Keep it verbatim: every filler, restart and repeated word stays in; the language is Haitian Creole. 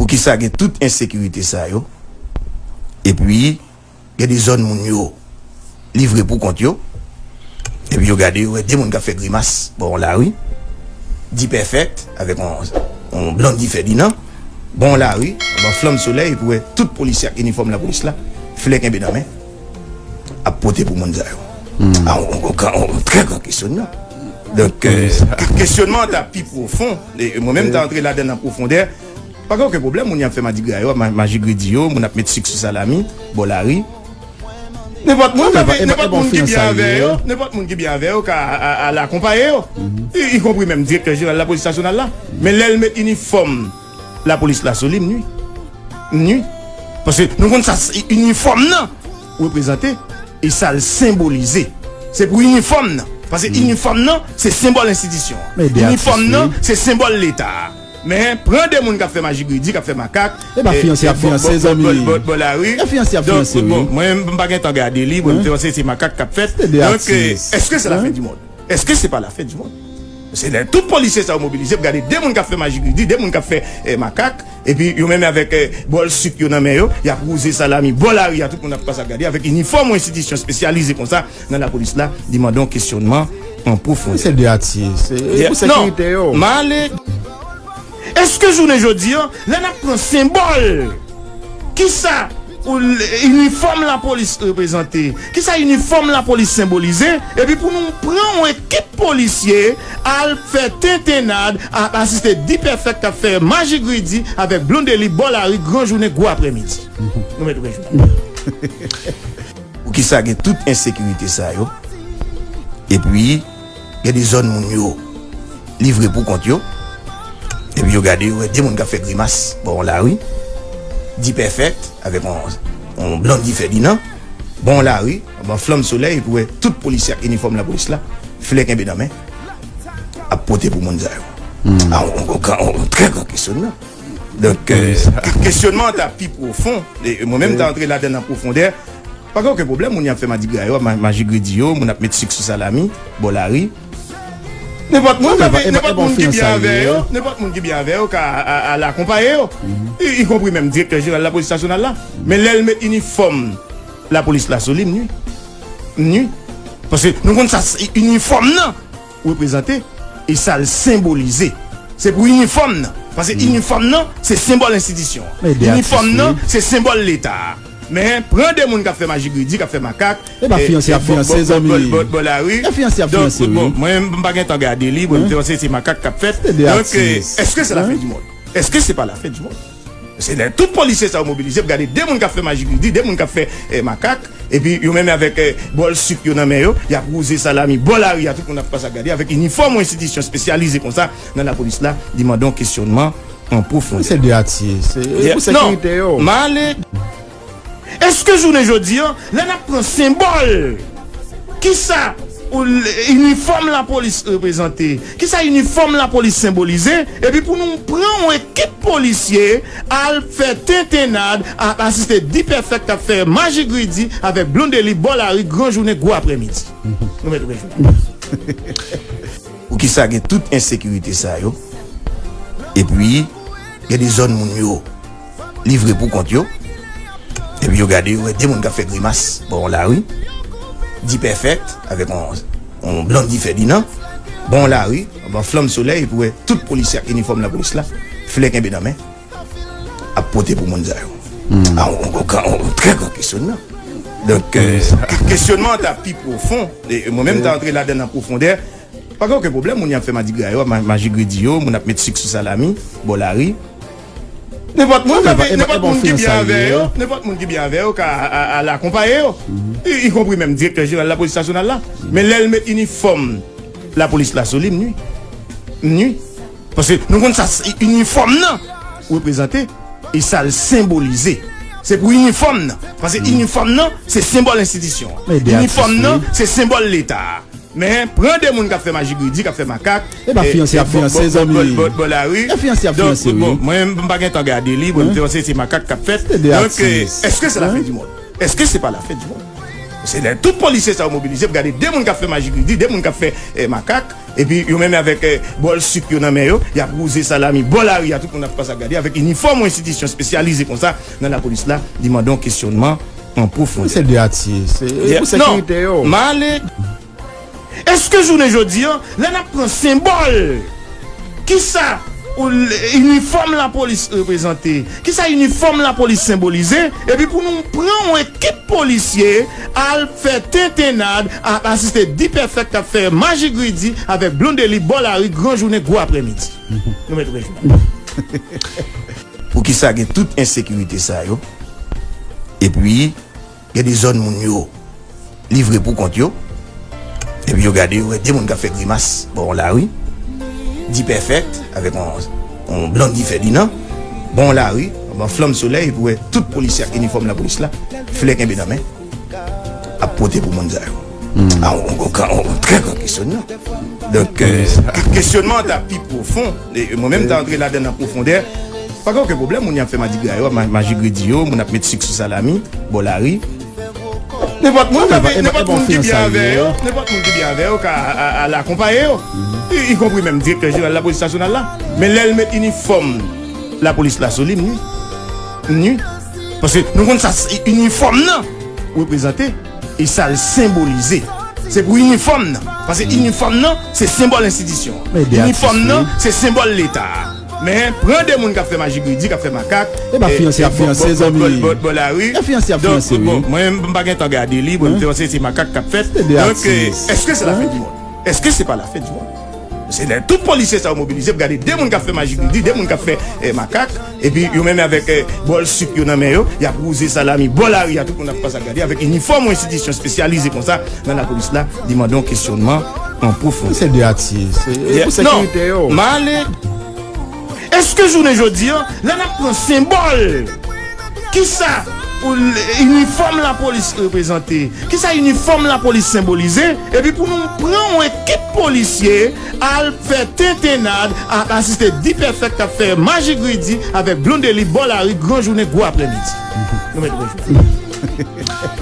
Kisa gen tout ensekirite sa yo? Epi gen de zòn moun yo livre pou kont yo. Epi yo gade, yo wè de moun k ap fè grimas bò yon lari. D-Perfect avèk yon, yon Blondy Ferdinand. Bò yon lari, anba flanm solèy, epi wè tout polisye ak inifòm lapolis la, flè kenbe nan men, ap pote pou moun sa yo. A, yon, yon, yon, yon trè gran kesyonman. Donk, euh, kesyonman an ta pi pwofon. E mwen menm, m ta antre ladan l an pwofondè. Pa gen okenn pwoblèm, moun y ap fè madigra yo, ma-, majigredi yo, moun ap met sik sou salami, bò lari. Nenpòt moun, nenpòt moun ki byen avè yo, nenpòt moun ki byen avè yo ka a-, a-, al akonpaye yo. I, ikonpri menm direktè jeneral lapolis nasyonal la. Men lè l met inifòm lapolis la sou li, m nwi. M nwi. Paske nou konn sa, s-, inifòm nan reprezante e sa l senbolize. Se pou inifòm nan. Paske inifòm nan, se senbòl enstitisyon an. Inifòm nan, se senbòl Leta a. Men, pran de moun k ap fè majigredi, k ap fè makak, e pa fiyanse y ap fiyanse, zanmi. Bò lari. E fiyanse y ap fiyanse, wi. Bon, mwen, m pa gen tan gade li, bon, m te panse se makak k ap fèt. Donk, euh, èske se lafen di mond? Èske se pa lafen di mond? Se lè tout polisye sa yo mobilize pou gade de moun k ap fè majigredi, de moun k ap fè, eh, makak, epi yo menm avèk, eh, bòl sik yo nan men yo, y ap wouze salami bò lari a, tout moun ap pase ap gade, avèk inifòm yon enstitisyon espesyalize konsa nan lapolis la, li mande yon kesyonman an pwofondè. Se de atye, se pou sekirite yo. Non, m ale. Èske jounen jodi a, lè n ap pran senbòl, kisa inifòm lapolis reprezante? Kisa inifòm lapolis senbolize? Epi pou nou pran yon ekip polisye al fè tentennad, ap asiste D-Perfect k ap fè majigredi avèk Blondedy bò lari gran jounen gwo aprèmidi. Nou mèt ouvè jounal. Poukisa gen tout ensekirite sa yo? Epi gen de zòn moun yo livre pou kont yo. Epi yo gade, yo wè de moun k ap fè grimas bò yon lari. D-Perfect avèk yon, yon Blondy Ferdinand. Bò yon lari, anba flanm solèy, epi wè tout polisye ak inifòm lapolis la, flè kenbe nan men, ap pote pou moun sa yo. A, yon, yon, yon, yon trè gran kesyonman. Donk, euh, kesyonman an ta pi pwofon. E mwen menm, m ta antre ladan l an pwofondè. Pa gen okenn pwoblèm, moun y ap fè madigra yo, ma-, majigredi yo, moun ap met sik sou salami, bò lari. Nenpòt moun, nenpòt moun ki byen avè yo, nenpòt moun ki byen avè yo ka a-, a-, al akonpaye yo. I, ikonpri menm direktè jeneral lapolis nasyonal la. Men lè l met inifòm lapolis la sou li, m nwi. M nwi. Paske nou konn sa, s-, inifòm nan reprezante e sa l senbolize. Se pou inifòm nan. Paske inifòm nan, se senbòl enstitisyon an. Inifòm nan, se senbòl Leta a. Men, pran de moun k ap fè majigredi, k ap fè makak, e pa fiyanse y ap fiyanse, zanmi. Bò lari. E fiyanse y ap fiyanse, wi. Bon, mwen, m pa gen tan gade li, bon, m te panse se makak k ap fèt. Donk, euh, èske se lafen di mond? Èske se pa lafen di mond? Se lè tout polisye sa yo mobilize pou gade de moun k ap fè majigredi, de moun k ap fè, eh, makak, epi yo menm avèk, eh, bòl sik yo nan men yo, y ap wouze salami bò lari a, tout moun ap pase ap gade, avèk inifòm yon enstitisyon espesyalize konsa nan lapolis la, li mande yon kesyonman an pwofondè. Se de atye, se pou sekirite yo. Non, m ale. Èske jounen jodi a, lè n ap pran senbòl, kisa inifòm lapolis reprezante? Kisa inifòm lapolis senbolize? Epi pou nou pran yon ekip polisye al fè tentennad, ap asiste D-Perfect k ap fè majigredi avèk Blondedy bò lari gran jounen gwo aprèmidi. Nou mèt ouvè jounal. Poukisa gen tout ensekirite sa yo? Epi gen de zòn moun yo livre pou kont yo. Epi yo gade, yo wè de moun k ap fè grimas bò yon lari. D-Perfect avèk yon, yon Blondy Ferdinand. Bò yon lari, anba flanm solèy, epi wè tout polisye ak inifòm lapolis la, flè kenbe nan men, ap pote pou moun sa yo. A, yon, yon, yon, yon trè gran kesyonman. Donk, euh, kesyonman an ta pi pwofon. E mwen menm, m ta antre ladan l an pwofondè. Pa gen okenn pwoblèm, moun y ap fè madigra yo, ma-, majigredi yo, moun ap met sik sou salami, bò lari. Nenpòt moun, nenpòt moun ki byen avè yo, nenpòt moun ki byen avè yo ka a-, a-, al akonpaye yo. I, ikonpri menm direktè jeneral lapolis nasyonal la. Men lè l met inifòm lapolis la sou li, m nwi. M nwi. Paske nou konn sa, s-, inifòm nan reprezante e sa l senbolize. Se pou inifòm nan. Paske inifòm nan, se senbòl enstitisyon an. Inifòm nan, se senbòl Leta a. Men, pran de moun k ap fè majigredi, k ap fè makak, e pa fiyanse y ap fiyanse, zanmi. Bò lari. E fiyanse y ap fiyanse, wi. Bon, mwen, m pa gen tan gade li, bon, m te panse se makak k ap fèt. Donk, euh, èske se lafen di mond? Èske se pa lafen di mond? Se lè tout polisye sa yo mobilize pou gade de moun k ap fè maji kredi, de moun k ap fè eh, makak, epi yo menm avèk eh, bòl sik yo nan men yo, y ap wouze salami bò lari a, tout moun ap pase ap gade, avèk inifòm yon enstitisyon espesyalize konsa nan lapolis la, li mande yon kesyònman an pwofondè. Se de atye, se pou sekirite yo. M ale. Èske jounen jodi a, lè n ap pran senbòl, kisa inifòm lapolis reprezante, kisa inifòm lapolis senbolize, epi pou nou pran yon ekip polisye al fè tentennad, ap asiste Dipèfèk k ap fè maji gridi avèk Blondedy bò lari gran jounen gwo aprèmidi. Nou mèt wè jounen. Poukisa gen tout ensekirite sa yo? Epi gen de zòn moun yo livre pou kont yo. Epi yo gade, yo wè de moun k ap fè grimas bò yon lari. Dipèfèk avèk yon, yon Blondedy Ferdinand bò yon lari, anba flanm solèy, epi wè tout polisye ak inifòm lapolis la, flè kenbe nan men, ap pote pou moun sa yo. A, yon, yon, yon, yon trè gran kesyònman. Donk, eh, kesyònman an ta pi pwofon. E mwen menm ta antre ladan nan pwofondè. Pa gen okenn pwoblèm, moun y ap fè madigra yo, ma- maji gredi yo, moun ap met sik sou salami bò lari. Nenpòt moun, nenpòt moun ki byen avè yo, nenpòt moun ki byen avè yo ka a- a- al akonpaye yo, ikonpri menm direktè jeneral lapolis nasyonal la. Men lè l met inifòm lapolis la sou li, m nwi. M nwi. Paske nou konn sa inifòm nan reprezante. E sa l senbolize. Se pou inifòm nan. Paske inifòm nan, se senbòl enstitisyon an. Inifòm nan, se senbòl Leta a. Men, pran de moun k ap fè maji gredi, k ap fè makak, e pa fiyanse ap fiyanse, zanmi. Bò lari. E fiyanse ap fiyanse, wi. Bon, mwen, m pa gen tan gade li, bon, m te panse se makak k ap fèt. Donk, èske se lafen di mond? Èske se pa lafen di mond? Se lè tout polisye sa yo mobilize pou gade de moun k ap fè maji gredi, de moun k ap fè eh, makak, epi yo menm avèk eh, bòl sik yo nan men yo, y ap wouze salami bò lari a, tout moun ap pase ap gade, avèk inifòm yon enstitisyon espesyalize konsa nan lapolis la, li mande yon kesyònman an pwofondè. Se de atye, se pou sekirite yo. M ale. Èske jounen jodi a, lè n ap pran senbòl, kisa inifòm lapolis reprezante? Kisa inifòm lapolis senbolize? Epi pou nou pran yon ekip polisye al fè tentennad, ap asiste Dipèfèk k ap fè maji gredi avèk Blondedy bò lari gran jounen gwo aprèmidi. Nou mèt wè jounen.